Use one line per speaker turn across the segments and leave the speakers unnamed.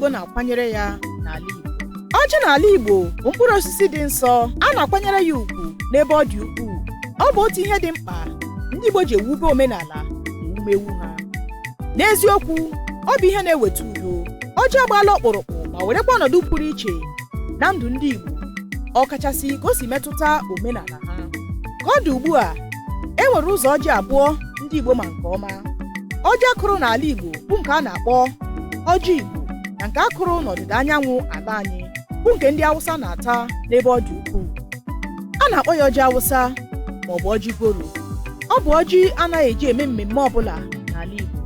Igbo na-akwanyere ya n'ala Igbo. Ọjị n'ala Igbo bụ mkpụrụ osisi dị nsọ a na-akwanyere ya ugwu n'ebe ọ dị ukwuu. Ọ bụ otu ihe dị mkpa ndị Igbo ji ewube omenala na ewumewu ha. N'eziokwu, ọ bụ ihe na-eweta udo. Ọjị agbaala ọkpụrụkpụ ma werekwa ọnọdụ pụrụ iche na ndụ ndị Igbo, ọkachasị ka o si metụta omenala ha. Ka ọ dị ugbu a, e nwere ụzọ ọjị abụọ ndị Igbo ma nke ọma. Ọjị akụrụ n'ala Igbo bụ nke a na-akpọ ọjị Igbo na nke akụrụ n'ọdịda anyanwụ ala anyị bụ nke ndị Awụsa na-ata n'ebe ọ dị ukwuu. A na-akpọ ya ọjị Awụsa ma ọ bụ ọjị goro. Ọ bụ ọjị anaghị eji eme mmemme ọbụla n'ala Igbo.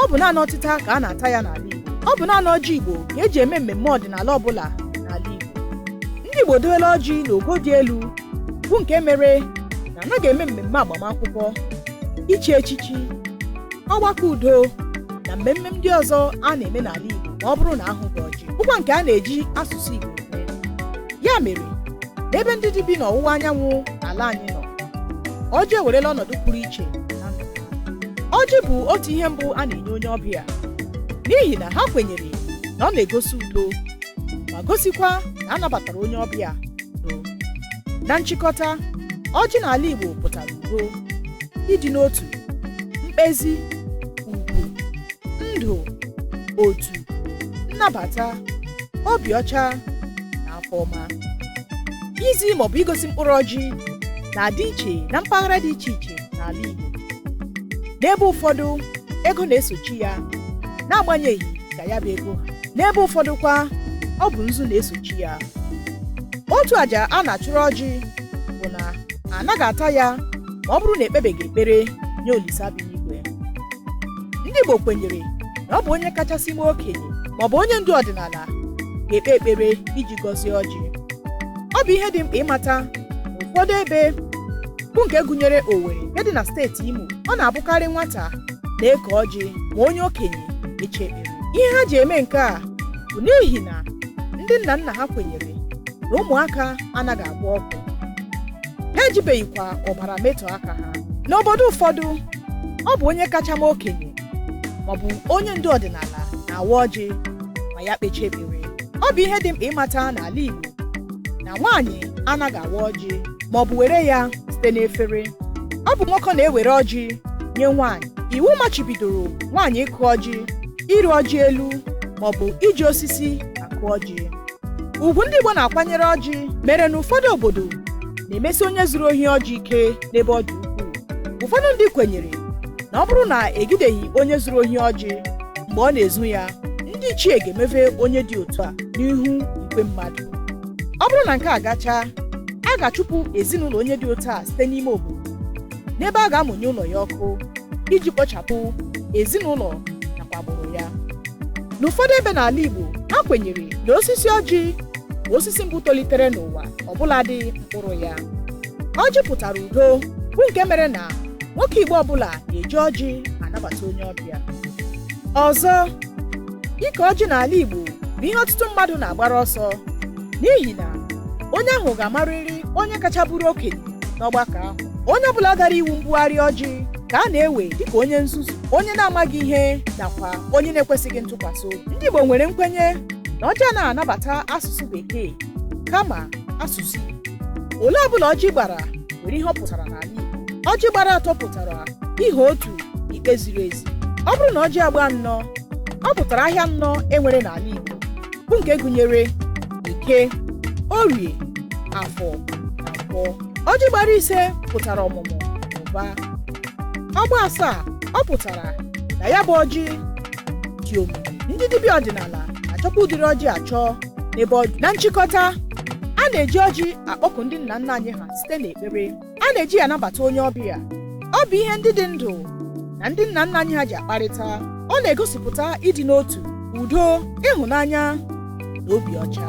Ọ bụ naanị ọtịta ka a na-ata ya n'ala Igbo. Ọ bụ naanị ọjị Igbo ka eji eme mmemme ọdịnala ọbụla n'ala Igbo. Ndị Igbo dowela ọjị n'ogo dị elu bụ nke mere na anaghị eme mmemme agbamakwụkwọ, ichi echichi, ọgbakọ udo na mmemme ndị ọzọ a na-eme n'ala Igbo ma ọ bụrụ na ahụghị ọjị, bụkwa nke a na-eji asụsụ Igbo eme. Ya mere, n'ebe ndị dị bi n'ọwụwa anyanwụ ala anyị nọ, ọjị ewerela ọnọdụ pụrụ iche na ndụ ha. Ọjị bụ otu ihe mbụ a na-enye onye ọbịa n'ihi na ha kwenyere na ọ na-egosi udo ma gosikwa na a nabatara onye ọbịa udo. Na nchịkọta, ọjị n'ala Igbo pụtara udo, ịdị n'otu, mkpezi, ugwu, ndụ, otu, nnabata, obi ọcha na afọ ọma. Izi maọbụ igosi mkpụrụ ọjị na-adị iche na mpaghara dị iche iche n'ala Igbo. N'ebe ụfọdụ, ego na-esochi ya n'agbanyeghị ka ya bụ ego ha. N'ebe ụfọdụ kwa, ọ bụ nzu na-esochi ya. Otu àjà a na-achụrụ ọjị bụ na anaghị ata ya ma ọ bụrụ na ekpebeghị ekpere nye Olisa bi n'igwe. Ndị Igbo kwenyere na ọ bụ onye kachasị mee okenye maọbụ onye ndu ọdịnala ga-ekpe ekpere iji gọzie ọjị. Ọ bụ ihe dị mkpa ịmata na ụfọdụ ebe bụ nke gụnyere Owerri nke dị na steeti Imo, ọ na-abụkarị nwata na-eke ọjị ma onye okenye eche ekpere. Ihe ha ji eme nke a bụ n'ihi na ndị nna nna ha kwenyere na ụmụaka anaghị agwọ ọgwụ, ha ejibeghịkwa ọbara metọọ aka ha. N'obodo ụfọdụ, ọ bụ onye kacha mee okenye maọbụ onye ndu ọdịnala na-awa ọjị ma ya kpechie ekpere. Ọ bụ ihe dị mkpa ịmata n'ala Igbo na nwaanyị anaghị awa ọjị maọbụ were ya site n'efere. Ọ bụ nwoke na-ewere ọjị nye nwaanyị. Iwu machibidoro nwaanyị ịkụ ọjị, ịrị ọjị elu maọbụ iji osisi akụ ọjị. Ugwu ndị Igbo na-akwanyere ọjị mere na ụfọdụ obodo na-emesi onye zuru ohi ọjị ike n'ebe ọ dị ukwuu. Ụfọdụ ndị kwenyere na ọ bụrụ na egideghị onye zuru ohi ọjị mgbe ọ na-ezu ya, ndị ichie ga-emeve onye dị otu a n'ihu igwe mmadụ. Ọ bụrụ na nke a gachaa, a ga-achụpụ ezinụlọ onye dị otu a site n'ime obodo n'ebe a ga-amụnye ụlọ ya ọkụ iji kpochapụ ezinụlọ nakwa agbụrụ ya. N'ụfọdụ ebe n'ala Igbo, ha kwenyere na osisi ọjị bụ osisi mbụ tolitere n'ụwa ọbụladị mkpụrụ ya. Ọjị pụtara udo bụ nke mere na nwoke Igbo ọbụla na-eji ọjị anabata onye ọbịa. Ọzọ, ike ọjị n'ala Igbo bụ ihe ọtụtụ mmadụ na-agbara ọsọ n'ihi na onye ahụ ga-amarịrị onye kacha bụrụ okenye n'ọgbakọ ahụ. Onye ọbụla dara iwu mbugharị ọjị ka a na-ewe dịka onye nzuzu, onye na-amaghị ihe nakwa onye na-ekwesịghị ntụkwasị obi. Ndị Igbo nwere nkwenye na ọjị anaghị anabata asụsụ Bekee kama asụsụ Igbo. Ole ọbụla ọjị gbara nwere ihe ọ pụtara n'ala Igbo. Ọjị gbara atọ pụtara ihe otu ikpe ziri ezi. Ọ bụrụ na ọjị agba anọ, ọ pụtara ahịa anọ e nwere n'ala Igbo bụ nke gụnyere Eke, Orie, Afọ na Nkwọ. Ọjị gbara ise pụtara ọmụmụ na ụba. Ọ gbaa asaa, ọ pụtara na ya bụ ọjị dị omimi. Ndị dibịa ọdịnala na-achọkwa ụdịrị ọjị achọ n'ebe ọ dị. Na nchịkọta, a na-eji ọjị akpọku ndị nna nna anyị ha site n'ekpere. A na-eji ya anabata onye ọbịa. Ọ bụ ihe ndị dị ndụ na ndị nna nna anyị ha ji akparịta. Ọ na-egosipụta ịdị n'otu, udo, ịhụnanya na obi ọcha.